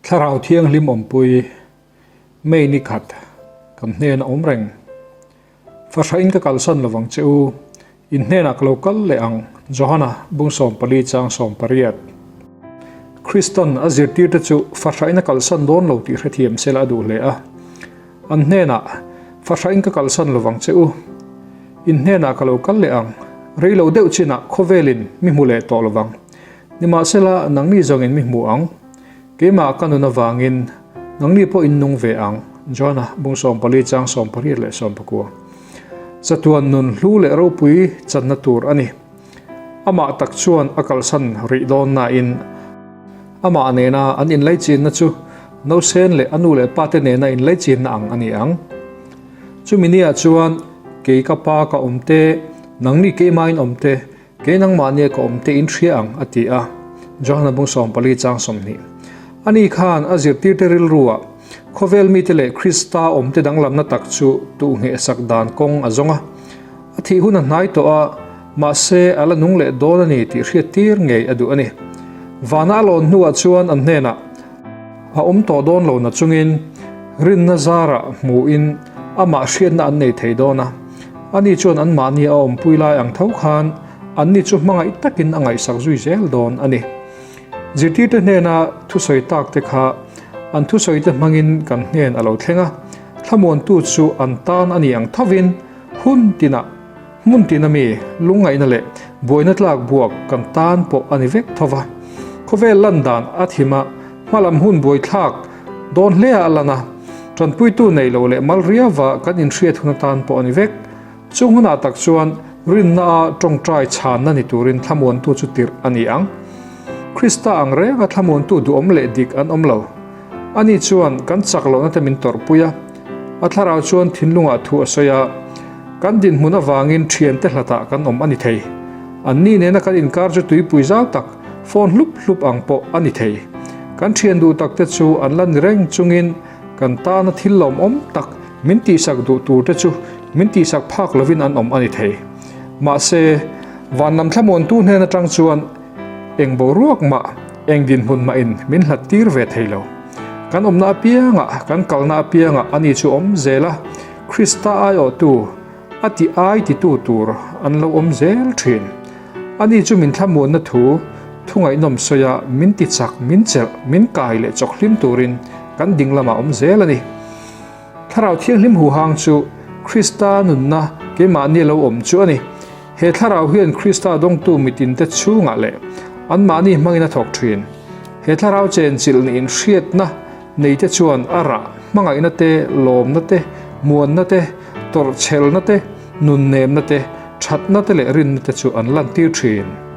Thlarau Thianghlim awmpui May ni khat kan hnena awm reng. Fahrahin ka kalsan lovang che u, in hnenah ka lo kal leh ang, Johana bung 14 chang 18. Kristan a zirtirte chu fahrahin a kalsan dawn lo tih hrethiam sela a duh hle a. An hnenah, Fahrahin ka kalsan lovang che u, in hnenah ka lo kal leh ang, rei lo deuh chinah khawvelin mi hmu leh tawh lovang. Nimahsela, nangni zawngin mi hmu ang. Keimah ka nun avangin nangni pawh in nung ve ang, Johana bung 14 chang 18 leh 19. Chatuan nun hlu leh ropui channa tur a ni. Amah tak chuan a kalsan rih dawn nain amah nena an inlaichinna chu nausen leh a nu leh pate nena inlaichinna ang a ni ang. Chumi niah chuan kei ka pa ka awm te, nangni keimahin awm te, Kei nangmahnia ka awm te in hria ang, a ti a. Johana bung 14 chang 20. Ani khan a zirtirte rilruah khawvel mite leh Krista awmte danglamna tak chu tuhnghehsak dan kawng a zawng a. A thih hun a hnai tawh a, mahse a la nung leh dawn a ni tih hriattir ngei a duh a ni. Vana a lawn hnuah chuan an hnenah a awm tawh dawn lo na chungin rinna zarah hmuhin amah hriatna an nei thei dawn a. Ani chuan anmahni a awmpui lai ang tho khan anni chu hmangaih takin a ngaihsak zui zel dawn a ni. Zirtirte hnena thusawi tak te kha an thusawite hmangin kan hnen a lo thleng a, thlamuantu chu an tan a ni ang thovin hun tinah hmun tina mi lungngaihna leh buaina tlak buak kan tan pawh a ni vek tho va. Khawvel lan dan a thim a, hmalam hun buaithlak dawn hle a lan a, tanpuitu nei lo leh mal riava kan inhriat hun atan pawh a ni vek. Chung hunah tak chuan rinna a tawngtai chhanna ni turin thlamuantu chu tirh a ni ang. Krista ang renga thlamuantu duhawm leh dik an awm lo. Ani chuan kan chak lohna te min tawrhpui a, a thlarau chuan thinlungah thu a sawi a, kan dinhmun avangin thiante hlatah kan awm a ni thei. Anni nena kan inkar chu tuipui zau tak, phone hlup hlup ang pawh a ni thei. Kan thian duh takte chu an la ni reng chungin kan tana thil lawmawm tak min tihsak duh turte chu min tihsak phak lovin an awm a ni thei. Mahse, van lam thlamuantu hnen atang chuan eng boruak mah, eng dinhmun mahin min hlat tir ve thei lo. Kan awmna apiangah, kan kalna apiangah ani chu awm zel a, Krista aiawhtu, a ti ai titu tur an lo awm zel thin. Ani chu min thlamuanna thu, thu ngaihnawm sawi a, min ti chak, min chelh, min kai leh chawk hlim turin kan ding lamah awm zel a ni. Thlarau Thianghlim huhang chu Krista nunna keimahni lo awm chu a ni. He thlarau hian Krista dawngtu mitinte chhungah leh anmahni hmangin a thawk thin. He thlarau chenchilh niin hriatna neite chuan a rah hmangaihna te, lawmna te, muanna te, tawrhchhelna te, nunnemna te, thatna te leh rinna te chu an lantir thin.